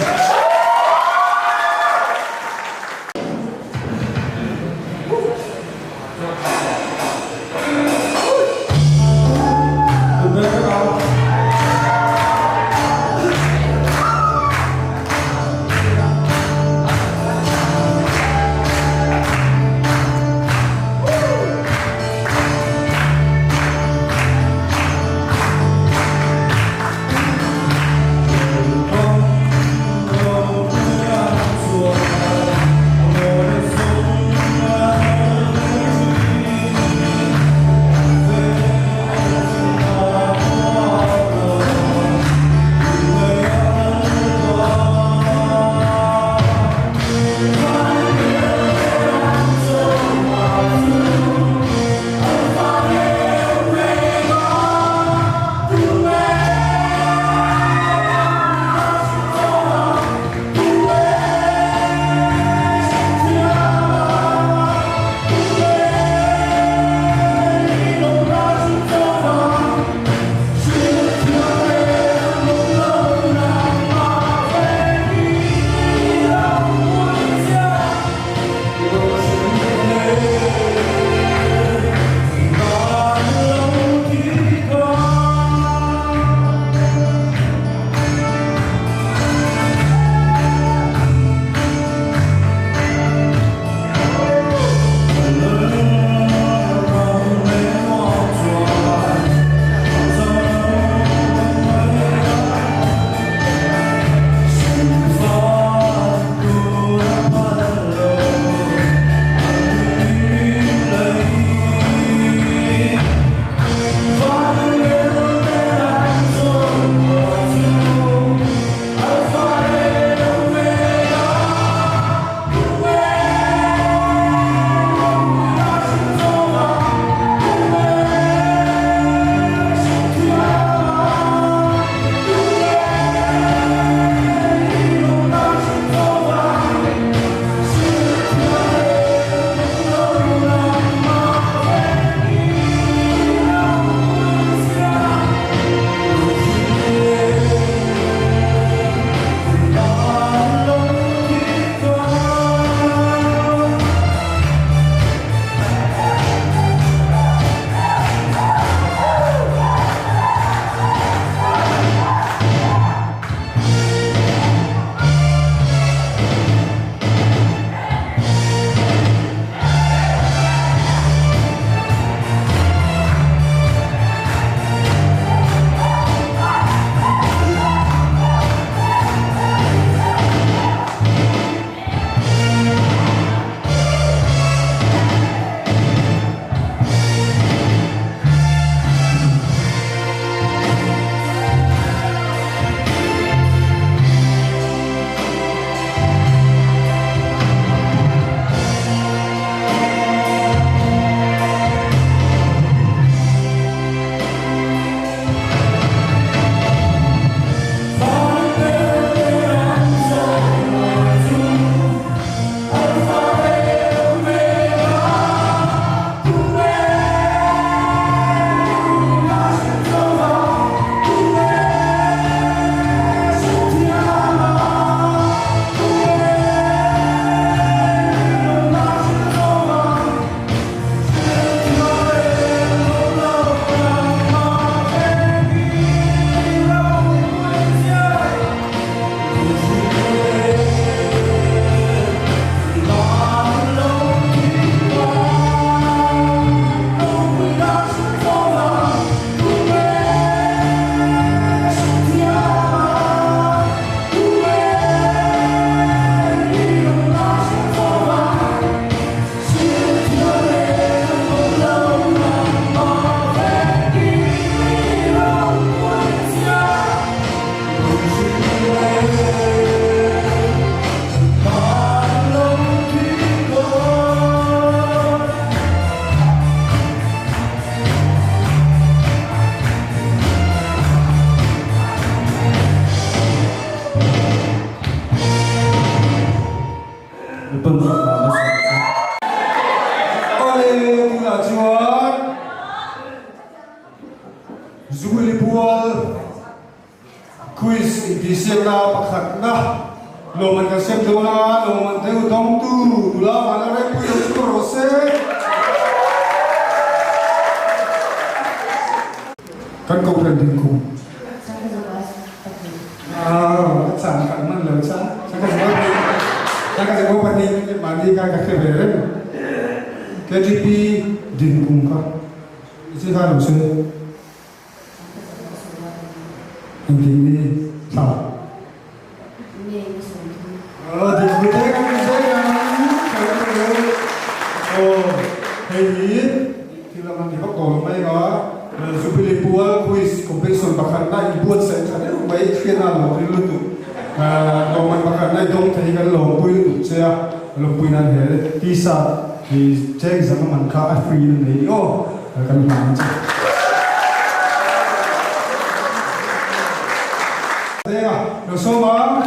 [SPEAKER 7] Lalpan fakna a sawm che.
[SPEAKER 1] Awle, tunah chuan Zuili Pual Quiz intihsiakna pakhatna lawmman kan siam dawn a, lawmman deuh dawngtu nula vana rempui lo chu rawh se. Kan kohhran ding kum. Aw, ka chang kan man lo cha. Sangkazakaw pahnih mahni khan ka hre ve reng. KTP din kum kha i chi khan lo se. Engtin ni thla? Aw, dik bu te kan ni zel ang. Aw, hei hi thil ang ni vak tawh lo mai a. Jubilee Pual Quiz Competition pakhatna inbuatsaih tha deuh mai hriatna a lo ring lutuk. Lawmman pakhatna i dawng thei hi kan lawmpui lutuk che a, lawmpui nan he t-shirt hi cheng zam a man kha a free in a nei ni aw, kan hlan che. Denga, lo sawm ang.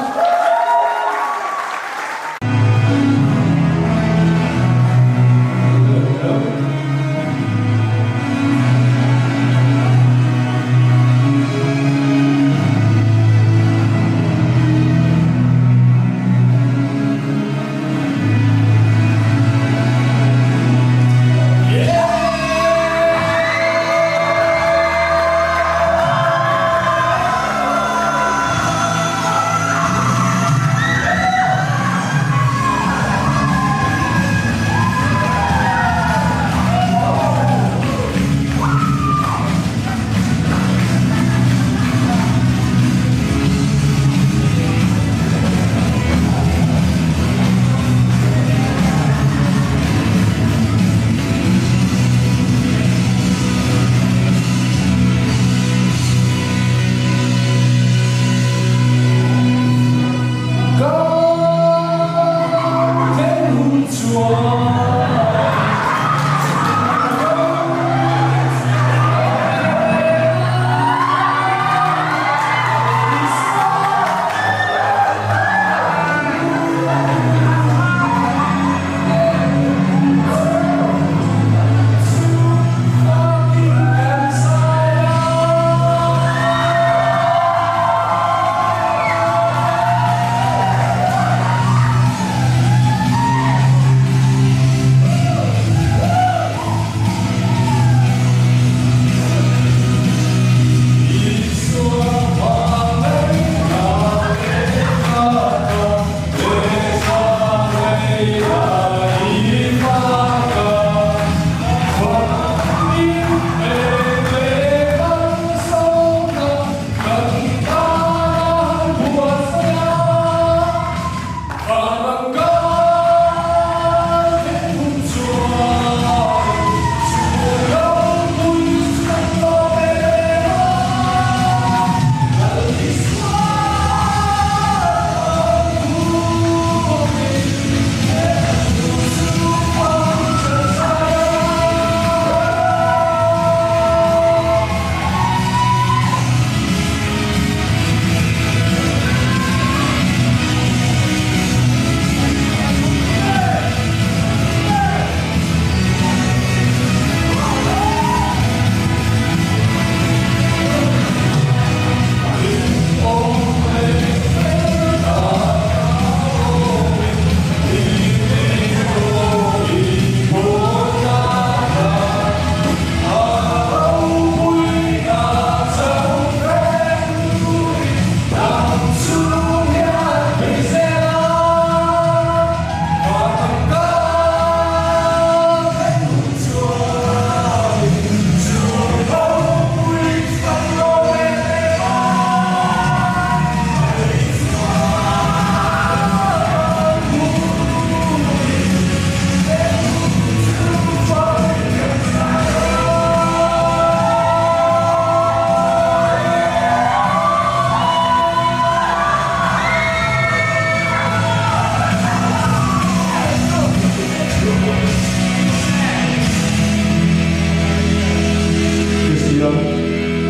[SPEAKER 7] Kristian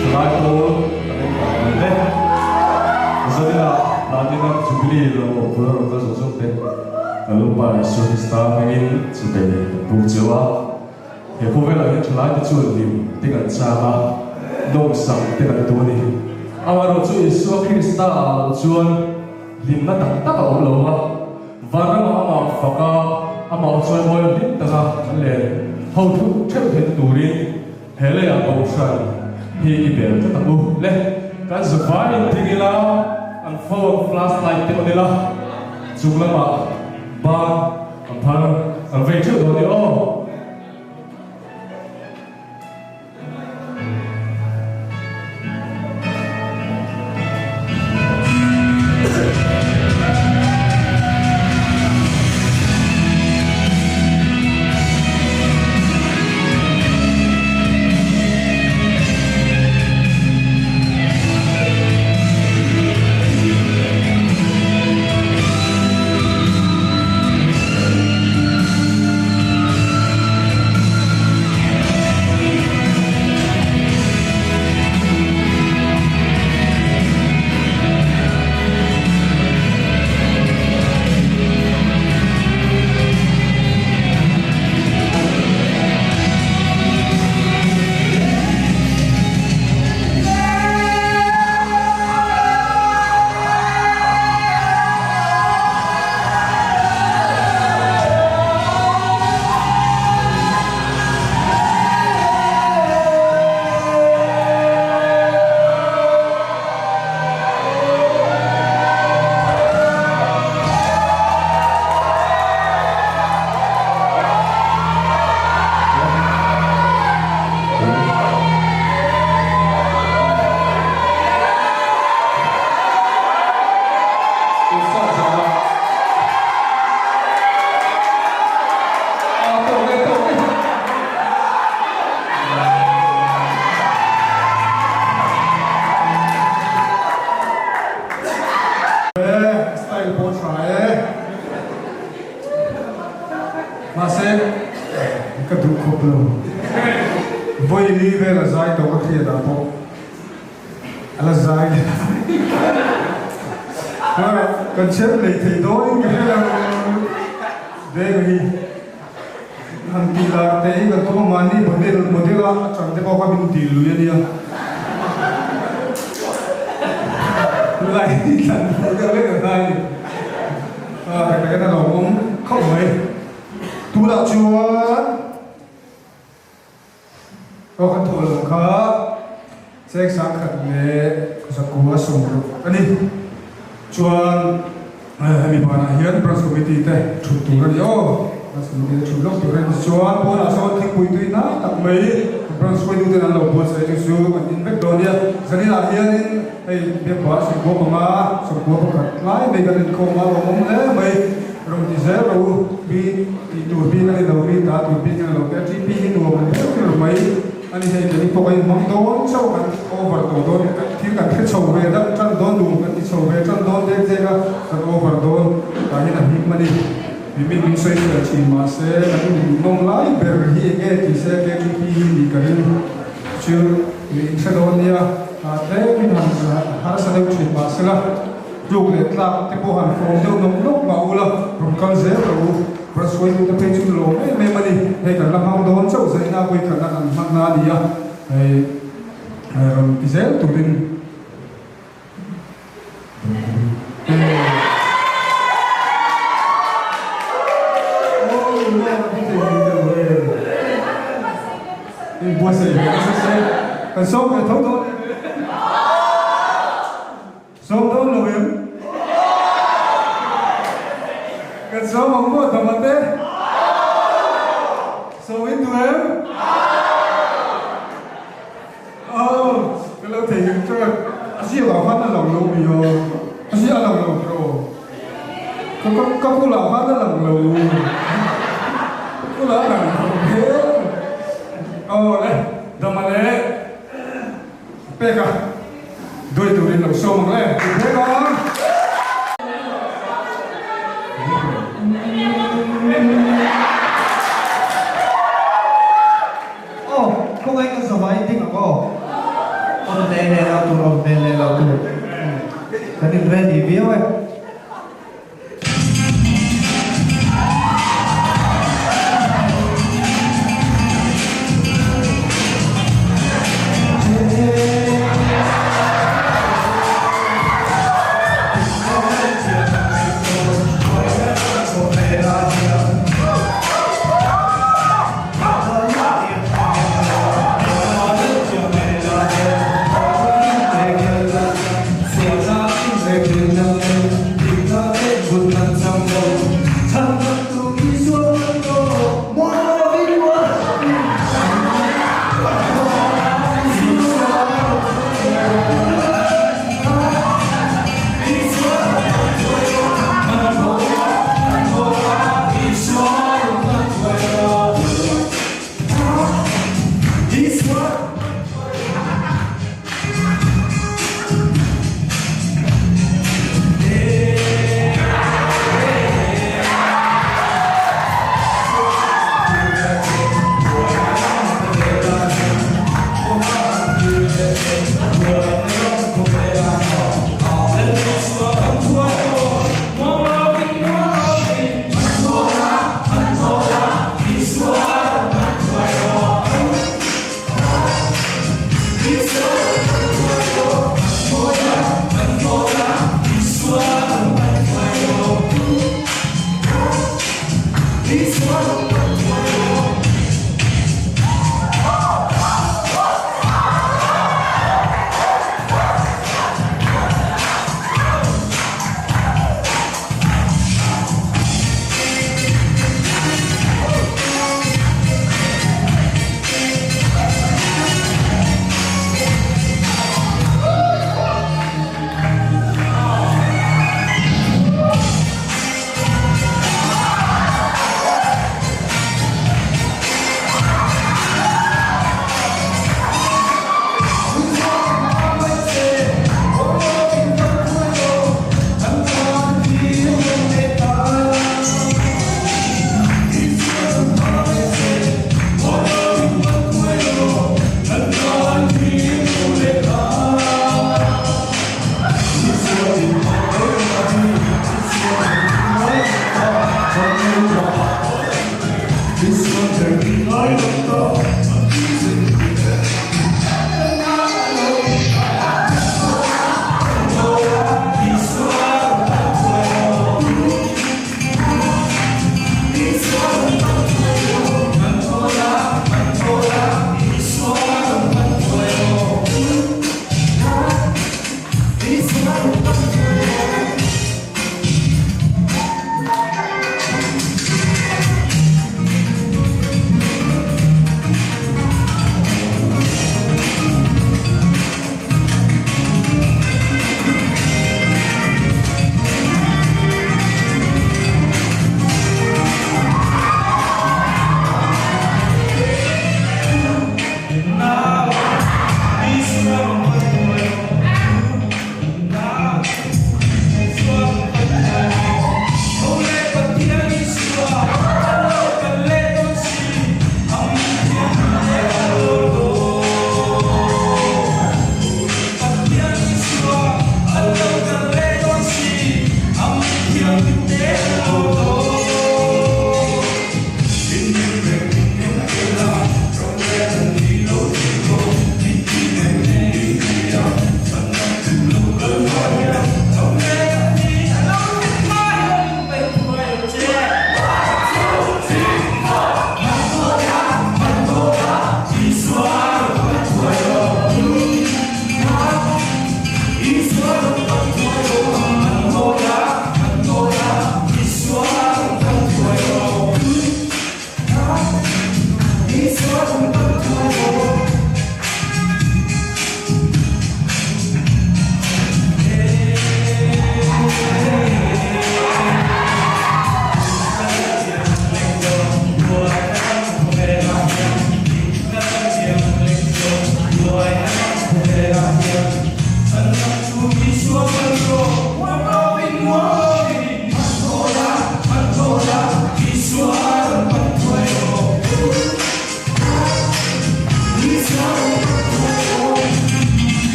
[SPEAKER 7] thalai pawl kan en vang mai te. Zaninah Platinum Jubilee lo awm tur a rawn kal zawh zawk te. Kan Lalpa Isua Krista hmangin chibai kan buk cheu a. He khawvelah hian thalaite chuan hlim te kan chang a, nawmsak te kan tu a ni. Amaherawhchu Isua Krista ah loh chuan hlimna tak tak a awm lo a, vanramah amah fak a, amah chuan mawi hlim taka kan len ho thut theuh theihna turin He leiah kohhran hi i bel tlat ang u le. Kan zuvai in ding ila, an phone flash light te on ila, chung lamah ban an phar an vei theuh dawn i aw.
[SPEAKER 1] Style pawh tha e. Mahse ka duh khawp lo. Vawi li vel a zai tawh ka hriat ah pawh a la zai leh a. Kan chhiat lei thei dawn in ka hre lo. Veng hi. Han tih lar te hi kan tum a, mahni model model a atang te pawh kha min dil lui a nia. Lai thlan fuh deuh hlek a ngai a ni. Ah tak takin a lawmawm khauh mai. Tunah chuan aw kan thawh lo kha cheng sangkhat leh zakua 60 a ni. Chuan hemi banah hian Branch Committee te thut tur a ni aw. Branch Committee te thut lawk tur a ni. Chuan pawnah sawn thingpui tui hnai tak mai Branch hruaituten an lo buatsaih chu chu kan in vek dawn nia. Zaninah hianin hei biakba 90 panga, 90 pakhat lai mai kan inkhawm a, lawmawm hle mai. Rawn ti zel ro u, mi tih tur bik a ni lo, mi ta tur bik a ni lo, KTP hi nuam an deuh ber mai a ni hei, keini pawh kan inhmang dawn chauh kan over tawh dawn, thil kan hre chho ve deuh tan dawn, nuam kan ti chho ve tan dawn dek dek a, kan over dawn tah hian a him a ni. Mimin min sawi fel thin mahse kan inhmawng lai ber hi eng nge tih se KTP hi nih ka ring chu mi inhre dawn nia, tlemin han harsa deuh thin mahsela. Tluk leh tlak te pawh han fawm deuh nawk nawk mah ula, rawn kal zel rawh u. Rawn te phei chu lawm em em a ni. Hei kan la hmang dawn chauh zaina vawikhatna kan hmanna a ni a, hei rawn ti zel turin Inbuatsaih ve nasa se, kan sawm ve tho dawn em? Sawm dawn lo em? Kan sawm ang maw dam ate? Sawm in duh em? Aw, ka lo thei hrim chuan a ziak ah khan a lang lo mi aw, a ziak a lang lo kher aw. Ka ka ka bulah khan a lang lo, ka bulah a lang lo hmel. Aw le, dam a le. Pek a, duai turin lo sawm ang le, ti phek ang.
[SPEAKER 8] Aw, khawngaih kan zavai ding ang aw. Awm ve leh lo tur, awm ve leh lo tur. Kan in ready viau e.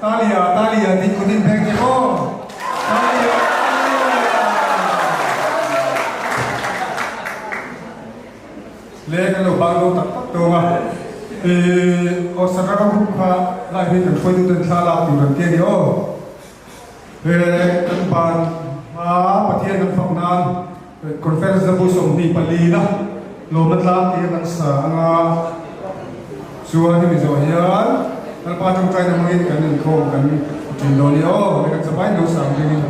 [SPEAKER 1] Talia Talia tih kut in beng che maw? Talia Talia Le kan lo bang dawn tak tak dawn a, ih aw Sakara huk kha lai hi kan hruaitu ten thla lak tur an ti a ni aw. He kan ban hma Pathian kan fak nan Conference na bu 24 na lawmna tlang tia kan sa anga chuan hemi zawh hian Lalpa tawngtaina hmangin kan inkhawm kan ṭin dawn i aw, hei kan zavai lo sang dingin.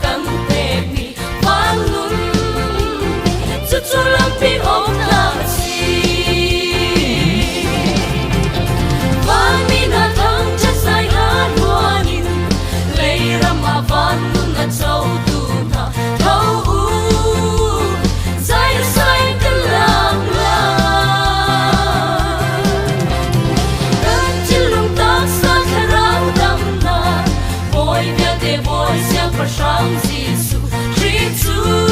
[SPEAKER 9] kan pek mi van nun chu chu lampi awm tlak a si. Van mi hna thangthat zai hla hluanin lei ramah van nun a chotu hna tho u zai a sai kan lam lai. Kan thinlung taksa thlarau damnak Bawi vialte Bawi Siangpahrang Jesuh Khrih cu.